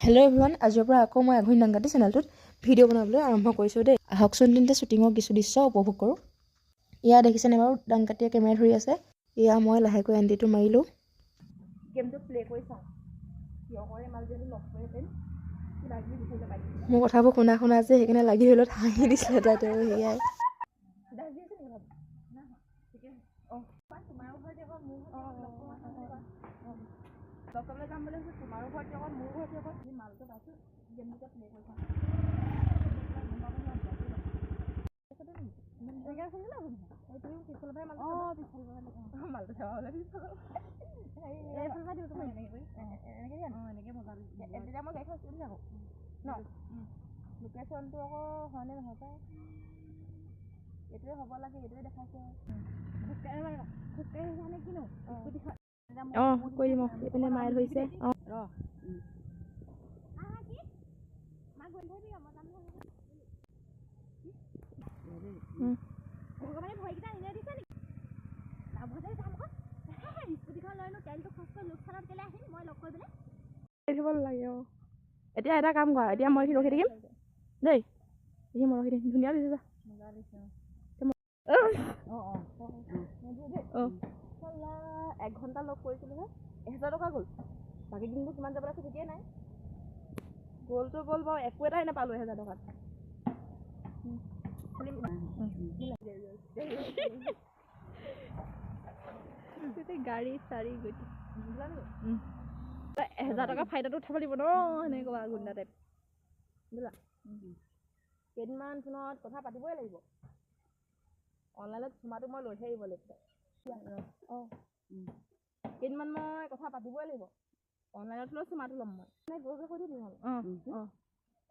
Hello' everyone, আজিৰ পৰা আকৌ মই আঘোণ দাংকাটি চেনেলটোত ভিডিঅ' বনাবলৈ আৰম্ভ কৰিছোঁ দেই। আহকচোন তেন্তে শ্বুটিঙৰ কিছু দৃশ্য উপভোগ কৰোঁ। এয়া দেখিছেনে বাৰু, দাংকাটিয়ে কেমেৰা ধৰি আছে। এয়া মই লাহেকৈ এণ্ট্ৰিটো মাৰিলোঁ। গেমটো প্লে কৰি চাওঁ কিয় কৰে, মালজনী লগ কৰি পাৰিম, কিবা কিবি বিচাৰি পাই। মোৰ কথাবোৰ শুনা শুনা যে সেইকাৰণে লাগি ধৰিলত হাঁহি দিছিলে তাই, তেওঁ সেয়াই। তোমাৰো ঘৰতে আকৌ মোৰ লগ কৰিবলৈ যাম বুলি ভাবিছোঁ। তোমাৰো ঘৰতে আকৌ মোৰ ঘৰতে আকৌ মালটো পাইছোঁ। গেমটোকে প্লে কৰি চাওঁ। লোকেশ্যনটো আকৌ হয়নে নহয় পাই, এইটোৱে হ'ব লাগে, এইটোৱে দেখাইছে। অঁ, কৰি দিম। অঁ, এইপিনে মায়ে ধৰিছে। অঁ, লাগে। অঁ, এতিয়া এটা কাম কৰা, এতিয়া মই ৰখি থাকিম দেই। দেখি মই ৰখি থাকিম। ধুনীয়া দিছে। অঁ, এক ঘণ্টা লগ কৰিছিলোঁহে, 1000 টকা গ'ল। বাকী দিনবোৰ কিমান যাবলৈ আছে ঠিকেই নাই। গ'লটো গ'ল বাৰু, একো এটাই নাপালোঁ 1000 টকাত। গাড়ী চাৰি 1000 টকা ফাইদাটো উঠাব লাগিব ন, সেনেকৈ ক'বা গুণ্ডা টাইপ। বুজিলা, কেইদিনমান ফোনত কথা পাতিবই লাগিব। অনলাইনত চুমাটো মই লৈ থৈ আহিব লাগিব। অঁ, কেইদিনমান মই কথা পাতিবই লাগিব। অনলাইনত হ'লেও চুমাটো ল'ম মই। মানে গৈ গৈ কৈ দিম নহ'লে। অঁ,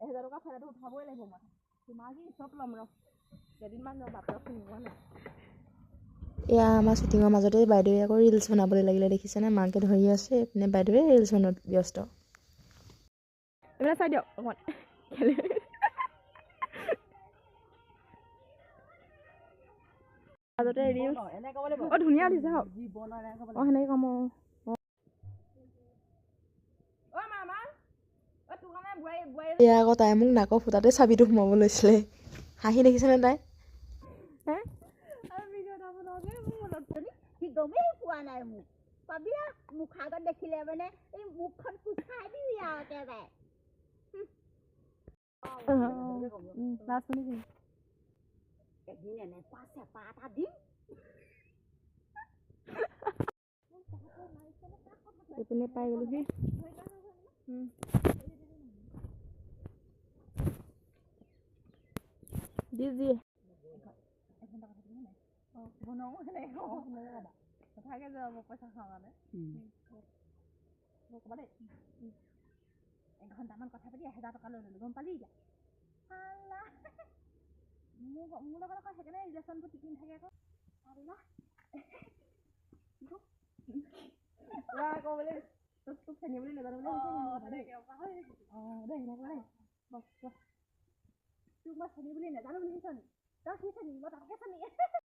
1000 টকা ফাইদাটো উঠাবই লাগিব মই। চুমা কি চব ল'ম ৰ কেইদিনমান ৰ, বাপেৰক শুনিব নাই। এয়া আমাৰ শ্বুটিঙৰ মাজতে বাইদেৱে আকৌ ৰিলচ বনাবলৈ লাগিলে, দেখিছেনে? মাকে ধৰি আছে, এইপিনে বাইদেৱে ৰিলচ বনোৱাত ব্যস্ত। এইপিনে চাই দিয়ক অকণমান। মাজতে ৰিলচ। অঁ, ধুনীয়া দিছে। হওক, অঁ, সেনেকৈ ক'ম। অঁ। এয়া আকৌ তাই মোক নাকৰ ফুটাতে চাবিটো সোমাব লৈছিলে। হাঁহি দেখিছেনে তাই? সি গমেই পোৱা নাই মোক। পাবি মুখৰ আগত দেখিলে মানে এই মুখখন কোচ খাই দিবি আৰু একেবাৰে। এদিন এনেকুৱা চেপা এটা দিম। এইপিনে পাই গ'লোহি দি দিয়ে। এঘণ্টামান কথা পাতি 1000 টকা লৈ ল'লোঁ, গম পালি এতিয়া? মোৰ লগত আকৌ সেইকাৰণে ৰিলেশ্যনবোৰ টিকি নাথাকে আকৌ। তোক চেনি বুলি নাজানো বুলি অঁ দেই, সেনেকুৱা দেই। তোক মই চেনি বুলি নাজানো বুলি ভাবিছ নি? তই কি চেনি? মই তাকে চেনি।